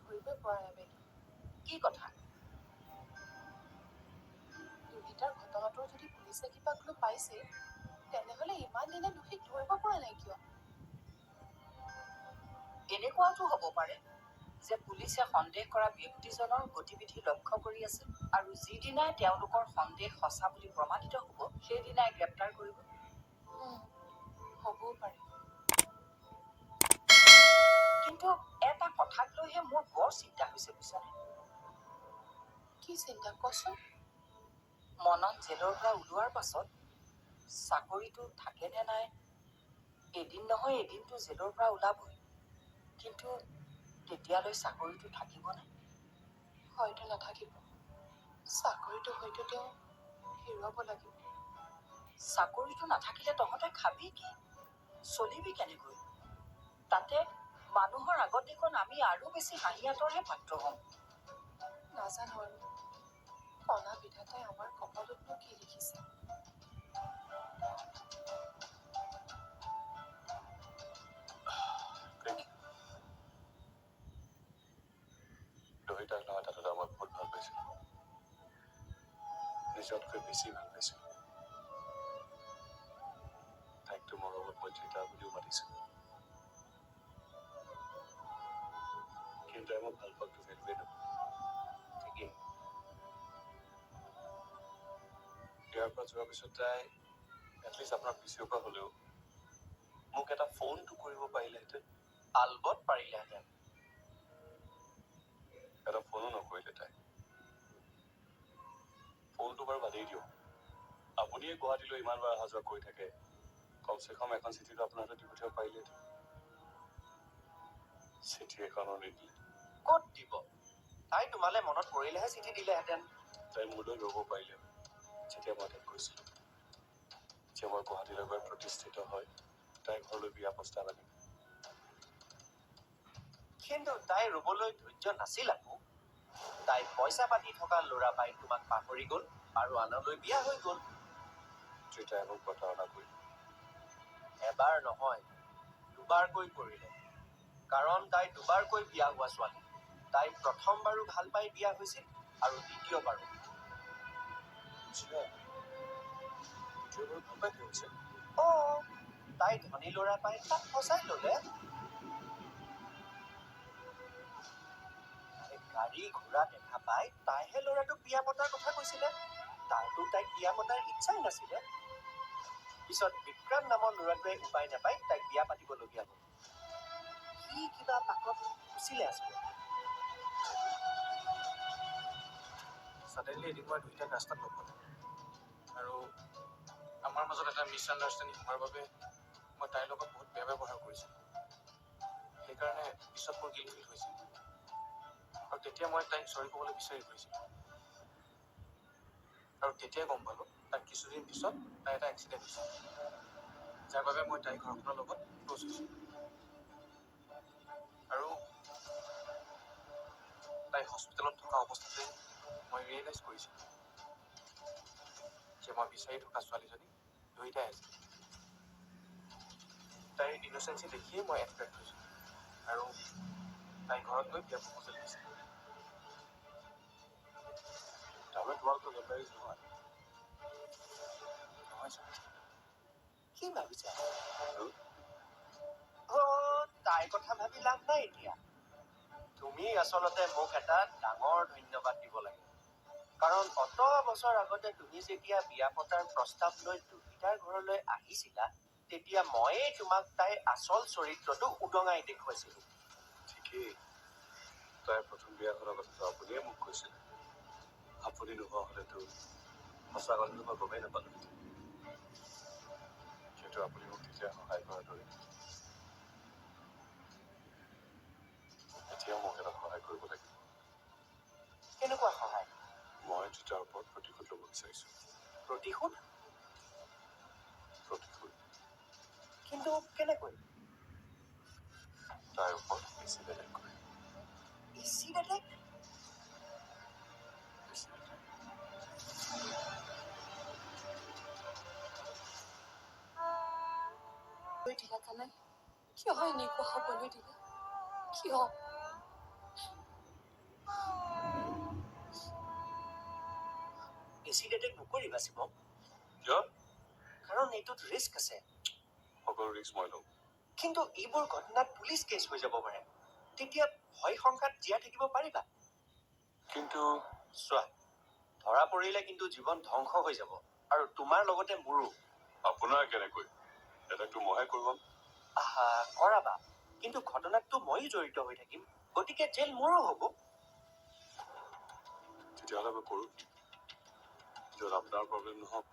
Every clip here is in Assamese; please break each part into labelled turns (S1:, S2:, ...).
S1: ধৰিবই পৰা নাই বাইদেউ।
S2: কি কথা?
S1: দুহিতাৰ ঘটনাটোৰ যদি পুলিচে কিবা ক্লু পাইছে, তেনেহ'লে ইমান দিনে দোষীক ধৰিব পৰা নাই কিয়?
S2: এনেকুৱাওতো হ'ব পাৰে যে পুলিচে সন্দেহ কৰা ব্যক্তিজনৰ গতিবিধি লক্ষ্য কৰি আছে আৰু যিদিনাই তেওঁলোকৰ সন্দেহ সঁচা বুলি প্ৰমাণিত হ'ব, সেইদিনাই গ্ৰেপ্তাৰ কৰিব।
S1: হ'বও পাৰে।
S2: কিন্তু এটা কথাক লৈহে মোৰ বৰ চিন্তা হৈছে, বুজিছানে?
S1: কি চিন্তা কচোন?
S2: মনন জেলৰ পৰা ওলোৱাৰ পাছত চাকৰিটো থাকে নে নাই? এদিন নহয় এদিনতো জেলৰ পৰা ওলাবই, কিন্তু তেতিয়ালৈ চাকৰিটো থাকিবনে?
S1: হয়তো নাথাকিব। চাকৰিটো হয়তো তেওঁ হেৰুৱাব লাগিব।
S2: চাকৰিটো নাথাকিলে তহঁতে খাবি কি, চলিবি কেনেকৈ? তাতে মানুহৰ আগত দেখোন আমি আৰু বেছি হাঁহিয়াতৰহে পাত্ৰ হ'ম।
S1: নাজানো আৰু, কণা বিধাতাই আমাৰ কপালতনো কি লিখিছে।
S3: Thank you. দহিতাক নহয়, দাদা মই বহুত ভাল পাইছিলোঁ, নিজতকৈ বেছি ভাল পাইছিলোঁ। তাইকতো মৰমত মই ত্ৰিতা বুলিও মাতিছিলোঁ, কিন্তু তাই মোক ভাল পোৱাটো ভেলুৱে নকৰে।
S4: ঠিকেই।
S3: ইয়াৰ পৰা যোৱাৰ পিছত তাই এটলিষ্ট আপোনাৰ পিছিৰ পৰা হ'লেও মোক এটা ফোনটো কৰিব পাৰিলেহেঁতেন।
S4: আলবত পাৰিলেহেঁতেন।
S3: এটা ফোনো নকৰিলে তাই। ফোনটো বাৰু বাদেই দিয়ক, আপুনিয়ে গুৱাহাটীলৈ ইমানবাৰ অহা যোৱা কৰি থাকে, কমচে কম এখন চিঠিটো আপোনাৰ হাতত দি পঠিয়াব পাৰিলেহেঁতেন। চিঠি এখনো নিদিলে।
S4: ক'ত দিব? তাই তোমালে মনত পৰিলেহে চিঠি দিলেহেঁতেন।
S3: তাই মোলৈ ৰ'ব পাৰিলে যেতিয়া মই তাইক কৈছিলোঁ যে মই গুৱাহাটীলৈ গৈ প্ৰতিষ্ঠিত হয় তাইৰ ঘৰলৈ বিয়া প্ৰস্তাৱ আনিম।
S4: কিন্তু তাই ৰ'বলৈ ধৈৰ্য নাছিল আকৌ। তাই পইচা পাতি থকা ল'ৰা পাই তোমাক পাহৰি গ'ল আৰু আনলৈ বিয়া হৈ গ'ল।
S3: ত্ৰিতাই মোক প্ৰতাৰণা কৰিলে।
S4: এবাৰ নহয়, দুবাৰকৈ কৰিলে। কাৰণ তাই দুবাৰকৈ বিয়া হোৱা ছোৱালী। তাই প্ৰথমবাৰো ভাল পাই বিয়া হৈছিল আৰু দ্বিতীয়বাৰো।
S3: আচ্ছা, দ্বিতীয়বাৰো ভাল পাই বিয়া হৈছে?
S4: অ', তাই ধনী ল'ৰা পাই তাক ফচাই ল'লে। গাড়ী ঘোঁৰা দেখা পাই তাইহে ল'ৰাটোক বিয়া পতাৰ কথা কৈছিলে। তাৰতো তাইক বিয়া পতাৰ ইচ্ছাই নাছিলে। পিছত বিক্ৰম নামৰ ল'ৰাটোৱে উপায় নাপাই তাইক বিয়া পাতিবলগীয়া হ'ল। সি কিবা পাকত ফুচিলে আচলতে।
S5: ছাডেনলি এদিন মই দুইটাক ৰাস্তাত লগ পালোঁ আৰু আমাৰ মাজত এটা মিছ আণ্ডাৰষ্টেণ্ডিং হোৱাৰ বাবে মই তাইৰ লগত বহুত বেয়া ব্যৱহাৰ কৰিছিলোঁ। সেইকাৰণে পিছত মোৰ গিল্ট ফিল হৈছিল আৰু তেতিয়া মই তাইক চৰি ক'বলৈ বিচাৰি ফুৰিছিলোঁ। আৰু তেতিয়াই গম পালোঁ তাৰ কিছুদিন পিছত তাইৰ এটা এক্সিডেণ্ট হৈছিল, যাৰ বাবে মই তাইৰ ঘৰখনৰ লগত ক্ল'জ হৈছিলোঁ। আৰু তাই হস্পিটেলত থকা অৱস্থাতে মই ৰিয়েলাইজ কৰিছিলোঁ যে মই বিচাৰি থকা ছোৱালীজনী দুয়োটাই আছিল। তাইৰ ইন'চেঞ্চি দেখিয়ে মই এট্ৰেক্ট হৈছিলোঁ আৰু তাই ঘৰত গৈ বিয়া প্ৰপ'জেল দিছিল।
S3: তাৰমানে তোমালোকৰ লাভ মেৰেজ নহয়?
S5: নহয় ছাৰ।
S4: কি ভাবিছা? অ', তাইৰ কথা ভাবি লাভ নাই এতিয়া। তুমি আচলতে মোক এটা ডাঙৰ ধন্যবাদ দিব লাগে। কাৰণ অত বছৰ আগতে তুমি যেতিয়া বিয়া পতাৰ প্ৰস্তাৱ লৈ দুহিতাৰ ঘৰলৈ আহিছিলা, তেতিয়া ময়েই তোমাক তাইৰ আচল চৰিত্ৰটো উদঙাই দেখুৱাইছিলো।
S3: ঠিকেই, তাইৰ প্ৰথম বিয়াখনৰ কথাটো আপুনিয়ে মোক কৈছিল। আপুনি নোহোৱা হ'লেতো সঁচা কথাটো মই গমেই নাপালোহেঁতেন। কিন্তু আপুনি মোক তেতিয়া সহায় কৰাৰ দৰে এতিয়াও মোক এটা সহায় কৰিব লাগিব।
S4: কেনেকুৱা সহায়?
S3: মই ত্ৰিতাৰ ওপৰত প্ৰতিশোধ ল'ব বিচাৰিছো।
S4: প্ৰতিশোধ?
S3: প্ৰতিশোধ।
S4: কিন্তু কেনেকৈ?
S3: তাইৰ ওপৰত এচিড এটেক কৰি।
S4: Acid attack?
S3: Acid attack.
S1: দিলা কানাই, কিয় এনেকুৱা হ'বলৈ দিলা? কিয়?
S4: এচিড এটেক নকৰিবা শিৱম।
S3: কিয়?
S4: কাৰণ এইটোত ৰিস্ক আছে।
S3: সকলো ৰিস্ক মই লওঁ।
S4: কিন্তু এইবোৰ ঘটনাত পুলিচ কেছ হৈ যাব পাৰে, তেতিয়া ভয় শংকাত জীয়াই থাকিব পাৰিবা?
S3: কিন্তু
S4: চোৱা, ধৰা পৰিলে কিন্তু জীৱন ধ্বংস হৈ যাব, আৰু তোমাৰ লগতে মোৰো।
S3: আপোনাৰ কেনেকৈ? এটাকতো মইহে কৰোৱাম।
S4: আহা, কৰাবা, কিন্তু ঘটনাততো ময়ো জড়িত হৈ থাকিম, গতিকে জেল মোৰো হ'ব।
S3: তেতিয়াহ'লে মই কৰোঁ কি, য'ত আপোনাৰ প্ৰব্লেম নহওক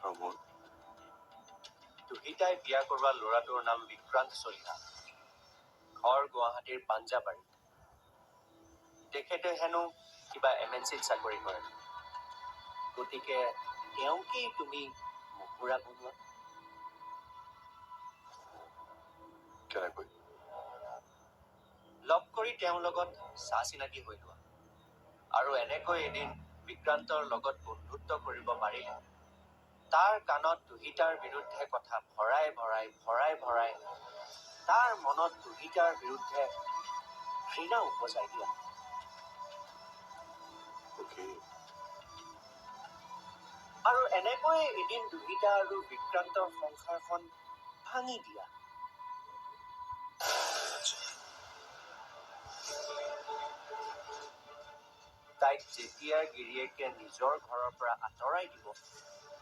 S3: আৰু মোৰ?
S4: দুহিতাই বিয়া কৰোৱা ল'ৰাটোৰ নাম বিক্ৰান্ত চলিহা, ঘৰ গুৱাহাটীৰ পাঞ্জাবাৰীত। তেখেতে হেনো কিবা এম এন চিত চাকৰি কৰে। গতিকে তেওঁকেই তুমি মহুৰা বনোৱা।
S3: কেনেকৈ?
S4: লগ কৰি তেওঁৰ লগত চা চিনাকি হৈ লোৱা, আৰু এনেকৈ এদিন বিক্ৰান্তৰ লগত বন্ধুত্ব কৰিব পাৰিলে তাৰ কাণত দুহিতাৰ বিৰুদ্ধে কথা ভৰাই ভৰাই ভৰাই ভৰাই তাৰ মনত দুহিতাৰ বিৰুদ্ধে ঘৃণা উপজাই দিয়া।
S3: অ'কে।
S4: আৰু এনেকৈয়ে এদিন দুহিতা আৰু বিক্ৰান্তৰ সংসাৰখন ভাঙি দিয়া। তাইক যেতিয়া গিৰিয়েকে নিজৰ ঘৰৰ পৰা আঁতৰাই দিব,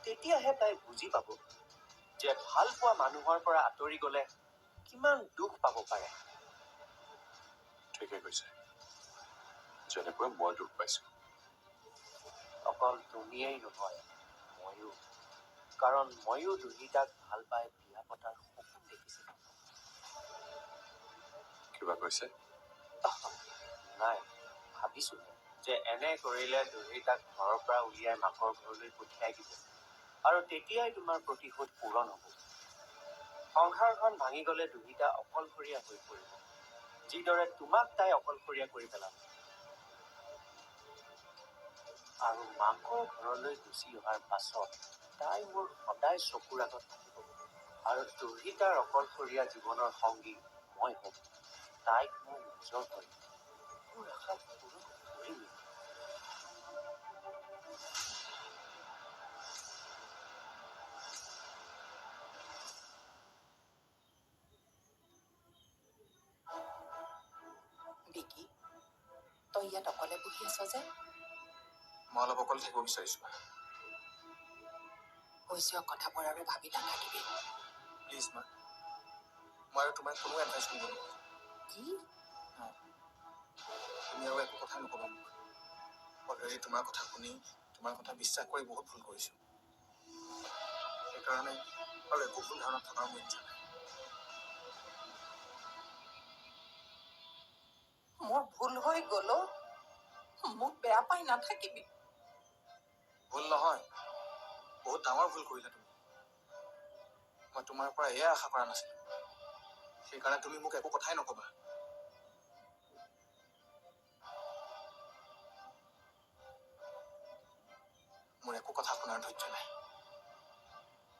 S4: তেতিয়াহে তাই বুজি পাব যে ভাল পোৱা মানুহৰ পৰা আঁতৰি গ'লে কিমান দুখ পাব পাৰে।
S3: ঠিকে কৈছে, যেনেকৈ মই দুখ পাইছো।
S4: অকল তুমিয়েই নহয়, ময়ো। কাৰণ ময়ো দুহিতাক ভাল পাই বিয়া পতাৰ সপোন দেখিছিলো।
S3: কিবা কৈছে?
S4: নাই, ভাবিছোহে যে এনে কৰিলে দুহিতাক ঘৰৰ পৰা উলিয়াই মাকৰ ঘৰলৈ পঠিয়াই দিব, আৰু তেতিয়াই তোমাৰ প্ৰতিশোধ পূৰণ হ'ব। সংসাৰখন ভাঙি গ'লে দুহিতা অকলশৰীয়া হৈ পৰিব, যিদৰে তোমাক তাই অকলশৰীয়া কৰি পেলালে। আৰু মাকৰ ঘৰলৈ গুচি অহাৰ পাছত তাই মোৰ সদায় চকুৰ আগত থাকিব, আৰু দুহিতাৰ অকলশৰীয়া জীৱনৰ সংগী মই হ'ম। তাইক মই নিজৰ কৰিম, মোৰ আশা পূৰণ কৰিমেই।
S2: বিকি, তই ইয়াত অকলে বহি আছ যে?
S5: মই অলপ অকলে থাকিব বিচাৰিছো।
S2: হৈ যোৱা কথাবোৰ আৰু ভাবি নাথাকিবি।
S5: প্লিজ মা, মই আৰু তোমাৰ কোনো এডভাইচ কৰিব নোৱাৰো।
S2: কি?
S5: তুমি আৰু একো কথা নকবা মোক। অলৰেডি তোমাৰ কথা শুনি, তোমাৰ কথা বিশ্বাস কৰি বহুত ভুল কৰিছো। সেইকাৰণে আৰু একো ভুল ধাৰণাত থকাৰ মোৰ ইচ্ছা নাই।
S2: মোৰ ভুল হৈ গ'ল অ'। মোক বেয়া পাই নাথাকিবি।
S5: ভুল নহয়, বহুত ডাঙৰ ভুল কৰিলা তুমি। মই তোমাৰ পৰা এয়া আশা কৰা নাছিলো। সেইকাৰণে তুমি মোক একো কথাই নকবা। মোৰ একো কথা শুনাৰ ধৈৰ্য নাই।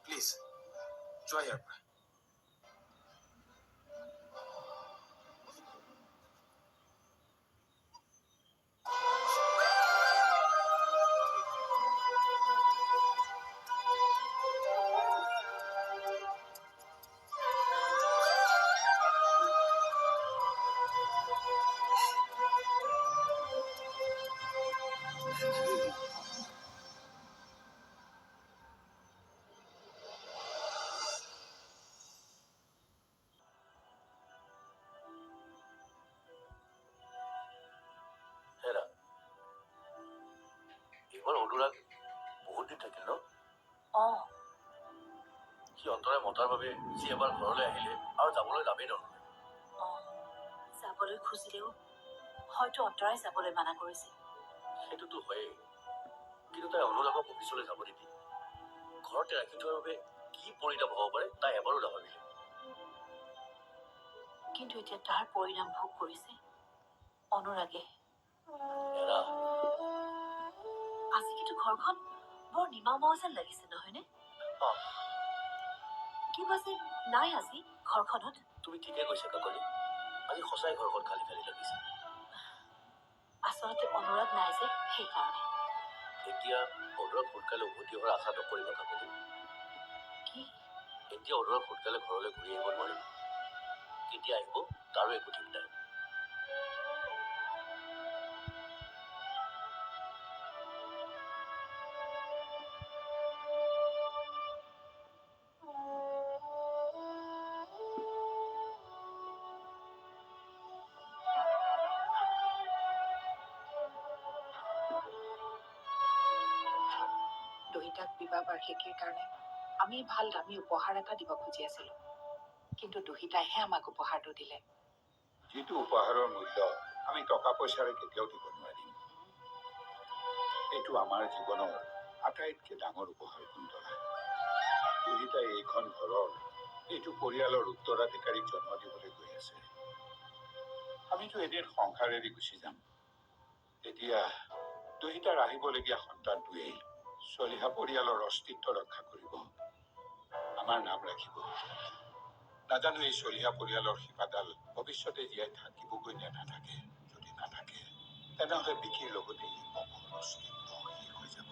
S5: প্লিজ যোৱা ইয়াৰ পৰা।
S6: হেৰা, এইবাৰ অনুৰাগ বহুত দিন থাকিল ন?
S2: অঁ।
S6: সি অন্তৰাই মতাৰ বাবে সি এবাৰ ঘৰলৈ আহিলে আৰু যাবলৈ নামেই নল'লে।
S7: অঁ, যাবলৈ খুজিলেও হয়তো অন্তৰাই যাবলৈ মানা কৰিছিল।
S6: সেইটোতো হয়েই, কিন্তু তাই অনুৰাগক অফিচলৈ যাব নিদিয়ে। ঘৰতে ৰাখি থোৱাৰ বাবে কি পৰিণাম হ'ব পাৰে তাই এবাৰো নাভাবিলে।
S7: কিন্তু এতিয়া তাৰ পৰিণাম ভোগ কৰিছে অনুৰাগে।
S6: এৰা।
S7: আজি কিন্তু ঘৰখন বৰ নিমাওমাও যেন লাগিছে, নহয়নে?
S6: অ।
S7: কিবা যেন নাই আজি ঘৰখনত।
S6: তুমি ঠিকে কৈছা কাকলি, আজি সঁচাই ঘৰখন খালী খালী লাগিছে।
S7: আচলতে অনুৰাগ নাই যে, সেইকাৰণে।
S6: এতিয়া অনুৰাগ সোনকালে উভতি অহাৰ আশা নকৰিবা কাকলি।
S2: কি?
S6: এতিয়া অনুৰাগ সোনকালে ঘৰলৈ ঘূৰি আহিব নোৱাৰিব। কেতিয়া আহিব তাৰো একো ঠিক নাই।
S2: দুহিতাক বিবাহ বাৰ্ষিকীৰ কাৰণে আমি ভাল দামী উপহাৰ এটা দিব খুজি আছিলো, কিন্তু দুহিতাইহে আমাক উপহাৰটো দিলে।
S8: যিটো উপহাৰৰ মূল্য আমি টকা পইচাৰে কেতিয়াও দিব নোৱাৰিম, এইটো আমাৰ জীৱনৰ আটাইতকৈ ডাঙৰ উপহাৰ কুন্তলা। দুহিতাই এইখন ঘৰৰ, এইটো পৰিয়ালৰ উত্তৰাধিকাৰীক জন্ম দিবলৈ গৈ আছে। আমিতো এদিন সংসাৰ এৰি গুচি যাম, তেতিয়া দুহিতাৰ আহিবলগীয়া সন্তানটোৱেই চলিহা পৰিয়ালৰ অস্তিত্ব ৰক্ষা কৰিব, আমাৰ নাম ৰাখিব। নাজানো এই চলিহা পৰিয়ালৰ শিপাডাল ভৱিষ্যতে জীয়াই থাকিবগৈ নে নাথাকে। যদি নাথাকে তেনেহ'লে বিকিৰ লগতে এই বংশৰ অস্তিত্ব শেষ হৈ যাব।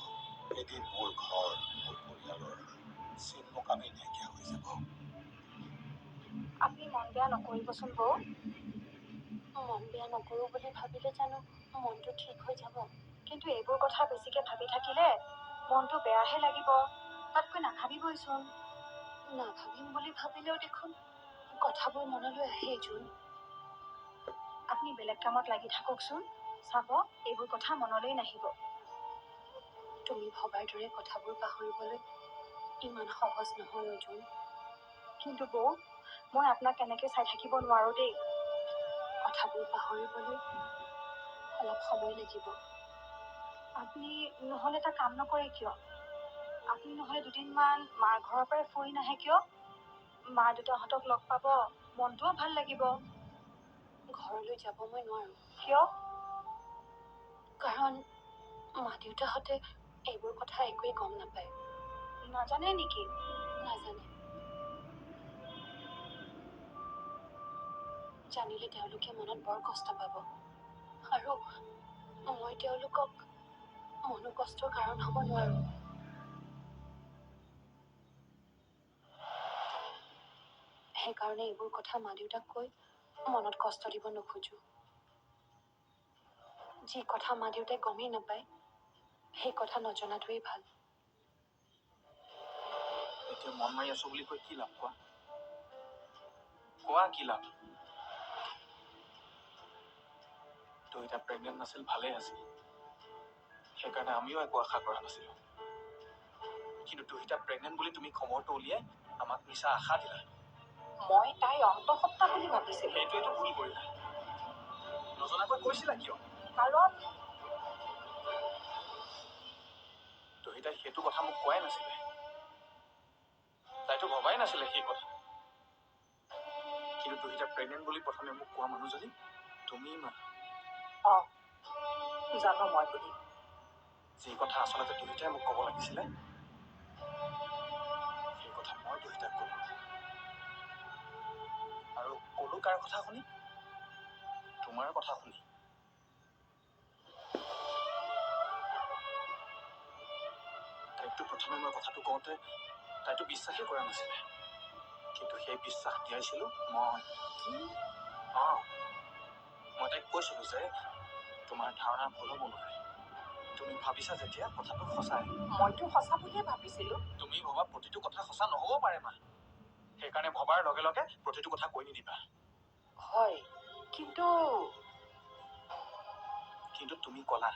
S8: এদিন মোৰ ঘৰ, মোৰ পৰিয়ালৰ চিনমোকামেই নাইকিয়া হৈ যাব।
S7: আপুনি মন বেয়া নকৰিবচোন বৌ। মন বেয়া নকৰোঁ বুলি ভাবিলে জানো মনটো ঠিক হৈ যাব? কিন্তু এইবোৰ কথা বেছিকে ভাবি থাকিলে মনটো বেয়াহে লাগিব, তাতকৈ নাভাবিবইচোন। নাভাবিম বুলি ভাবিলেও দেখোন কথাবোৰ মনলৈ আহেই জোন। আপুনি বেলেগ কামত লাগি থাককচোন, চাব এইবোৰ কথা মনলৈ নাহিব। তুমি ভবাৰ দৰে কথাবোৰ পাহৰিবলৈ ইমান সহজ নহয় অ জোন। কিন্তু বৌ, মই আপোনাক এনেকৈ চাই থাকিব নোৱাৰো দেই। কথাবোৰ পাহৰিবলৈ অলপ সময় লাগিব। আপুনি নহ'লে এটা কাম নকৰে কিয়? আপুনি নহ'লে দুদিনমান মাৰ ঘৰৰ পৰাই ফুৰি নাহে কিয়? মা দেউতাহঁতক লগ পাব, মনটোও ভাল লাগিব। ঘৰলৈ যাব মই নোৱাৰো। কিয়? কাৰণ মা দেউতাহঁতে এইবোৰ কথা একোৱেই গম নাপায়। নাজানে নেকি? নাজানে। জানিলে তেওঁলোকে মনত বৰ কষ্ট পাব, আৰু মই তেওঁলোকক মনোকষ্টৰ কাৰণ হ'ব নোৱাৰো। সেইকাৰণে এইবোৰ কথা মা দেউতাক কৈ মনত কষ্ট দিব নোখোজো। যি কথা মা দেউতাই গমেই নাপায় সেই কথা নজনাটোৱেই ভাল।
S5: এতিয়া মন মাৰি আছো বুলি কৈ কি লাভ? কোৱা, কোৱা কি লাভ? দুহিতা প্ৰেগনেণ্ট নাছিল, ভালেই আছিল, সেইকাৰণে আমিও একো আশা কৰা নাছিলো। কিন্তু দুহিতা প্ৰেগনেণ্ট বুলি তুমি খবৰটো উলিয়াই আমাক মিছা আশা দিলা।
S2: মই তাই অন্তঃসত্ত্বা বুলি ভাবিছিলো।
S5: সেইটোৱেতো ভুল কৰিলা। নজনাকৈ কৈছিলা কিয়?
S2: কাৰণ
S5: দুহিতাই সেইটো কথা মোক কোৱাই নাছিলে, তাইতো ভবাই নাছিলে সেই কথা। কিন্তু দুহিতা প্ৰেগনেণ্ট বুলি প্ৰথমে মোক কোৱা মানুহজনী তুমি মা।
S2: অ, জানো মই বুলি।
S5: যি কথা আচলতে দুহিতাই মোক ক'ব লাগিছিলে সেই কথা মই দুহিতাক ক'লো। আৰু ক'লো কাৰ কথা শুনি? তোমাৰ কথা শুনি। তাইকতো প্ৰথমে মই কথাটো কওঁতে তাইতো বিশ্বাসেই কৰা নাছিলে, কিন্তু সেই বিশ্বাস দিয়াইছিলো মই। অ, মই তাইক কৈছিলো যে তোমাৰ ধাৰণা ভুল হ'ব নোৱাৰে, তুমি ভাবিছা যেতিয়া কথাটো সঁচাই।
S2: মইতো সঁচা বুলিয়ে ভাবিছিলো।
S5: তুমি ভবা প্ৰতিটো কথা সঁচা নহ'ব পাৰে মা, সেইকাৰণে ভবাৰ লগে লগে প্ৰতিটো কথা কৈ নিদিবা।
S2: হয়, কিন্তু
S5: কিন্তু তুমি ক'লা,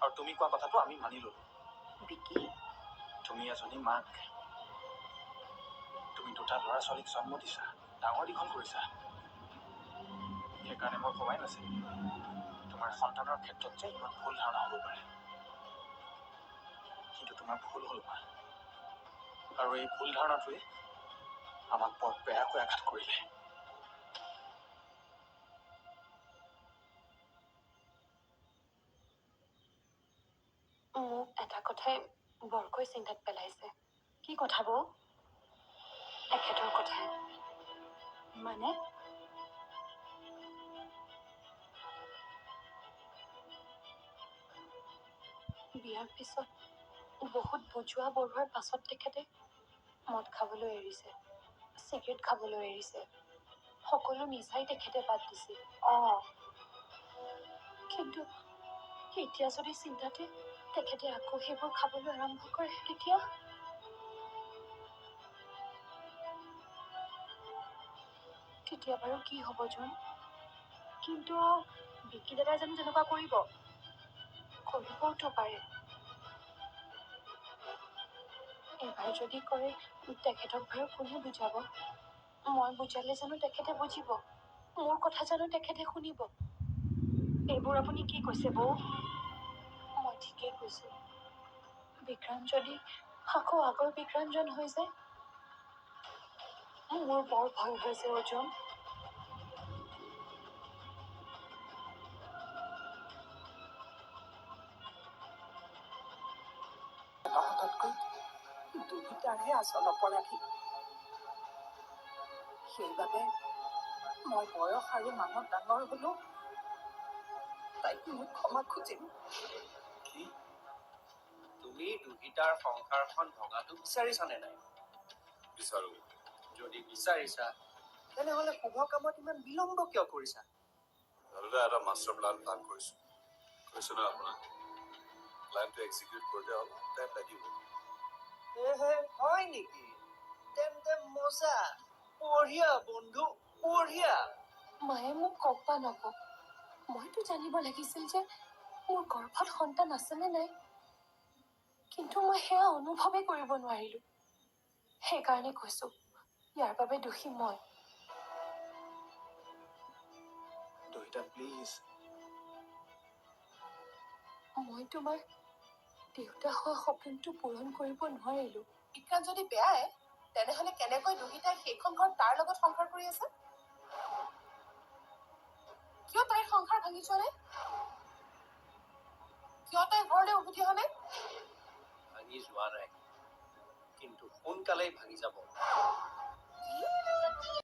S5: আৰু তুমি কোৱা কথাটো আমি মানি ললো।
S2: বিকি,
S5: তুমি এজনী মাক, তুমি দুটা ল'ৰা ছোৱালীক জন্ম দিছা, ডাঙৰ দীঘল কৰিছা, সেইকাৰণে মই ভবাই নাছিলো তোমাৰ সন্তানৰ ক্ষেত্ৰত যে ইমান ভুল ধাৰণা হ'ব পাৰে। কিন্তু তোমাৰ ভুল হ'ল মা, আৰু এই ভুল ধাৰণাটোৱে আমাক বৰ বেয়াকৈ আঘাত কৰিলে।
S1: মোক এটা কথাই বৰকৈ চিন্তাত পেলাইছে। কি কথা বৌ? এখেতৰ কথাই। মানে? বিয়াৰ পিছত বহুত বুজোৱা বঢ়োৱাৰ পাছত তেখেতে মদ খাবলৈ এৰিছে, চিগাৰেট খাবলৈ এৰিছে, সকলো নিচাই তেখেতে বাদ দিছিল। অঁ, কিন্তু এতিয়া যদি চিন্তাতে তেখেতে আকৌ সেইবোৰ খাবলৈ আৰম্ভ কৰে, তেতিয়া তেতিয়া বাৰু কি হ'ব জোন? কিন্তু বিকি দাদাই জানো তেনেকুৱা কৰিব? কৰিবওতো পাৰে। এবাৰ যদি কৰে, তেখেতক বাৰু কোনে বুজাব? মই বুজালে জানো তেখেতে বুজিব? মোৰ কথা জানো তেখেতে শুনিব? এইবোৰ আপুনি কি কৈছে বৌ? মই ঠিকেই কৈছো। বিক্ৰান্ত যদি আকৌ আগৰ বিক্ৰান্তজন হৈ যায়, মোৰ বৰ ভয় হৈছে অৰ্জুন।
S2: তহঁততকৈ দুয়োটাৰহে আচল অপৰাধী। সেইবাবে মই বয়স আৰু মানত ডাঙৰ হলো তাইক মই ক্ষমা খুজিম।
S4: কি তুমি দুহিতাৰ সংসাৰখন ভঙাটো বিচাৰিছানে নাই?
S3: বিচাৰো।
S4: যদি বিচাৰিছা, তেনেহলে শুভ কামত ইমান বিলম্ব কিয় কৰিছা?
S3: দাদা, এটা মাষ্টাৰ প্লান প্লান কৰিছো। কৈছো ন আপোনাক, প্লানটো এক্সিকিউট কৰোঁতে অলপ টাইম লাগিব।
S4: এহে, হয় নেকি? তেন্তে মজা, বঢ়িয়া বন্ধু, বঢ়িয়া।
S1: মায়ে মোক কওক বা নকওক, মইতো জানিব লাগিছিল যে মোৰ গৰ্ভত সন্তান আছেনে নাই। কিন্তু মই সেয়া অনুভৱেই কৰিব নোৱাৰিলো। সেইকাৰণে কৈছো, ইয়াৰ বাবে দোষী মই।
S5: দুহিতা, প্লিজ।
S1: মই তোমাৰ দেউতা হোৱা সপোনটো পূৰণ কৰিব নোৱাৰিলো।
S9: বিক্ৰান্ত যদি বেয়াই, তেনেহলে কেনেকৈ দুহিতাই সেইখন ঘৰত তাৰ লগত সংসাৰ কৰি আছে? কিয় তাইৰ সংসাৰ ভাঙি যোৱা নাই? কিয় তাই ঘৰলৈ উভতি অহা নাই?
S4: ভাঙি যোৱা নাই, কিন্তু সোনকালেই ভাঙি যাব।
S9: কি?